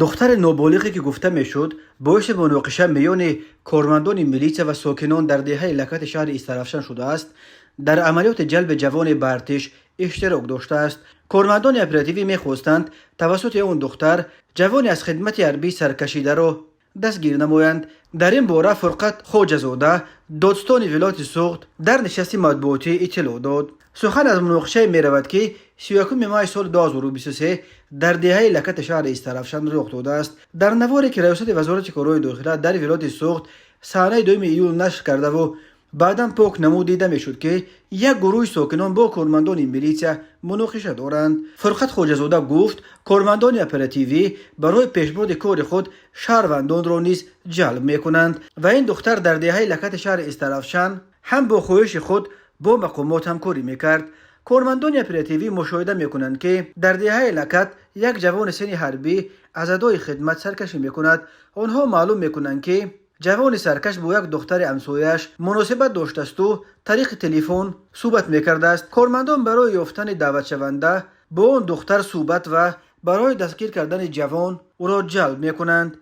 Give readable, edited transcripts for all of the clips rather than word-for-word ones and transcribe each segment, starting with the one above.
Духтари ноболиғе, ки гуфта мешуд, боиси муноқиша миёни кормандони милитсия ва сокинон дар деҳаи Лакати шаҳри Истаравшан шудааст, дар амалиёти ҷалби ҷавоне ба артиш иштирок доштааст. Кормандони оперативӣ мехостанд тавассути он духтар ҷавоне аз хидмати ҳарбӣ саркашидаро дастгир намоянд. Дар ин бора Фурқат Хоҷазода, додстони вилояти Суғд, дар нишасти матбуотӣ иттилоъ дод. Сухан аз муноқишае меравад, ки 31 май соли 2023 дар деҳаи Лакати шаҳри Истаравшан рух додааст. Дар наворе, ки раёсати Вазорати корҳои дохила дар вилояти Суғд санаи 2 июл нашр кардаву баъдан пок намуд, дида мешуд, ки як гурӯҳи сокинон бо кормандони милитсия муноқиша доранд. Фурқат Хоҷазода гуфт, кормандони оперативӣ барои пешбурди кори худ шаҳрвандонро низ ҷалб мекунанд ва ин духтар дар деҳаи Лакати шаҳри Истаравшан ҳам бо хоҳиши худ бо мақомот ҳамкорӣ мекард. Кормандони оперативӣ мушоҳида мекунанд, ки дар деҳаи Лакат як ҷавони синни ҳарбӣ аз адои хидмат саркашӣ мекунад. Онҳо маълум мекунанд, ки ҷавони саркаш бо як духтари ҳамсояаш муносибат доштасту тариқи телефон суҳбат мекардааст. Кормандон барои ёфтани даъватшаванда бо он духтар суҳбат ва барои дастгир кардани ҷавон ӯро ҷалб мекунанд,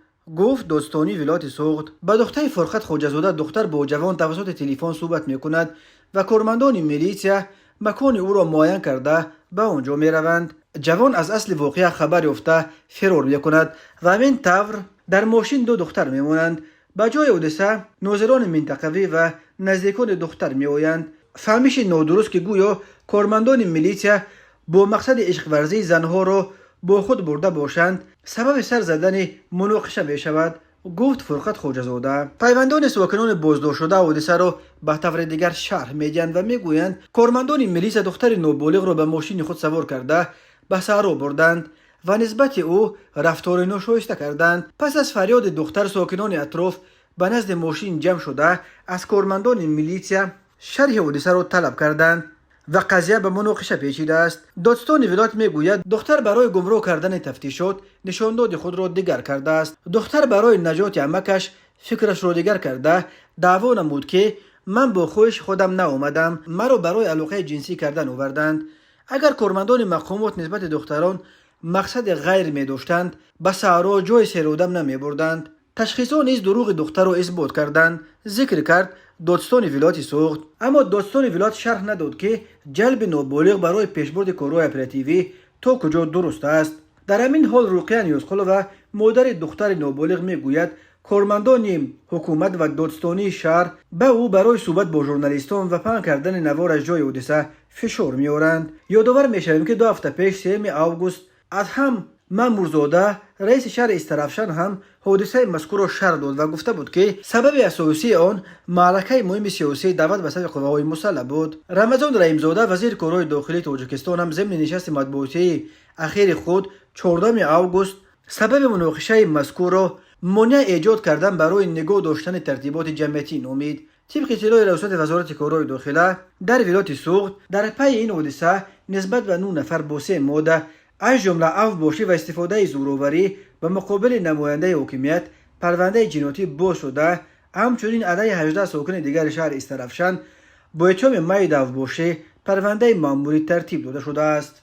гуфт додстонии вилояти Суғд. Ба гуфтаи Фурқат Хоҷазода, духтар бо ҷавон тавассути телефон суҳбат мекунад ва кормандони милитсия макони ӯро муайян карда, ба он ҷо мераванд. Ҷавон аз асли воқеа хабар ёфта, фирор мекунад ва ҳамин тавр дар мошин ду духтар мемонанд. Ба ҷои ҳодиса нозирони минтақавӣ ва наздикони духтар меоянд. Фаҳмиши нодуруст, ки гӯё кормандони милитсия бо мақсади ишқварзии занҳоро бо худ бурда бошанд, сабаби сар задани муноқиша мешавад, гуфт Фурқат Хоҷазода. Пайвандони сокинони боздоштшуда ҳодисаро ба таври дигар шарҳ медиҳанд ва мегӯянд, кормандони милитсия духтари ноболиғро ба мошини худ савор карда, ба саҳро бурданд ва нисбати ӯ рафтори ношоиста карданд. Пас аз фарёди духтар сокинони атроф ба назди мошин ҷамъ шуда, аз кормандони милитсия шарҳи ҳодисаро талаб карданд ва қазия ба муноқиша печидааст. Додстони вилоят мегӯяд, духтар барои гумроҳ кардани тафтишот нишондоди худро дигар кардааст. Духтар барои наҷоти амакаш фикрашро дигар карда, даъво намуд, ки ман бо хоҳиши худам наомадам, маро барои алоқаи ҷинсӣ кардан оварданд. Агар кормандони мақомот нисбати духтарон мақсади ғайр медоштанд, ба саҳро, ҷои серодам намебурданд. Ташхисҳо низ дурӯғи духтарро исбот карданд, зикр кард додстони вилояти Суғд. Аммо додстони вилоят шарҳ надод, ки ҷалби ноболиғ барои пешбурди корҳои оперативӣ то куҷо дуруст аст. Дар ҳамин ҳол Руқия Ниёзқулова, модари духтари ноболиғ, мегӯяд, кормандони ҳукумат ва додстонии шаҳр ба ӯ барои суҳбат бо журналистон ва паҳн кардани навор аз ҷои ҳодиса фишор меоранд. Ёдовар мешавем, ки 2 ҳафта пеш, 3 август, Адҳам Маъмурзода, раиси шаҳри Истаравшан, ҳам ҳодисаи мазкурро шарҳ дод ва гуфта буд, ки сабаби асосии он маъракаи муҳими сиёсии даъват ба сафи қувваҳои мусаллаҳ буд. Рамазон Раҳимзода, вазири корҳои дохилии Тоҷикистон, ҳам зимни нишасти матбуотии ахири худ 4 август сабаби муноқишаи мазкурро монеа эҷод кардан барои нигоҳ доштани тартиботи ҷамъиятӣ номид. Тибқи иттилои раёсати Вазорати корҳои дохила дар вилояти Суғд, дар пайи ин ҳодиса нисбат ба нӯ нафар бо се модда, аз ҷумла авбошӣ ва истифодаи зӯроварӣ ба муқобили намояндаи ҳокимият, парвандаи ҷиноятӣ боз шуда, ҳамчунин алайҳи 18 сокини дигари шаҳри Истаравшан бо иттиҳоми майли авбошӣ парвандаи маъмурӣ тартиб дода шудааст.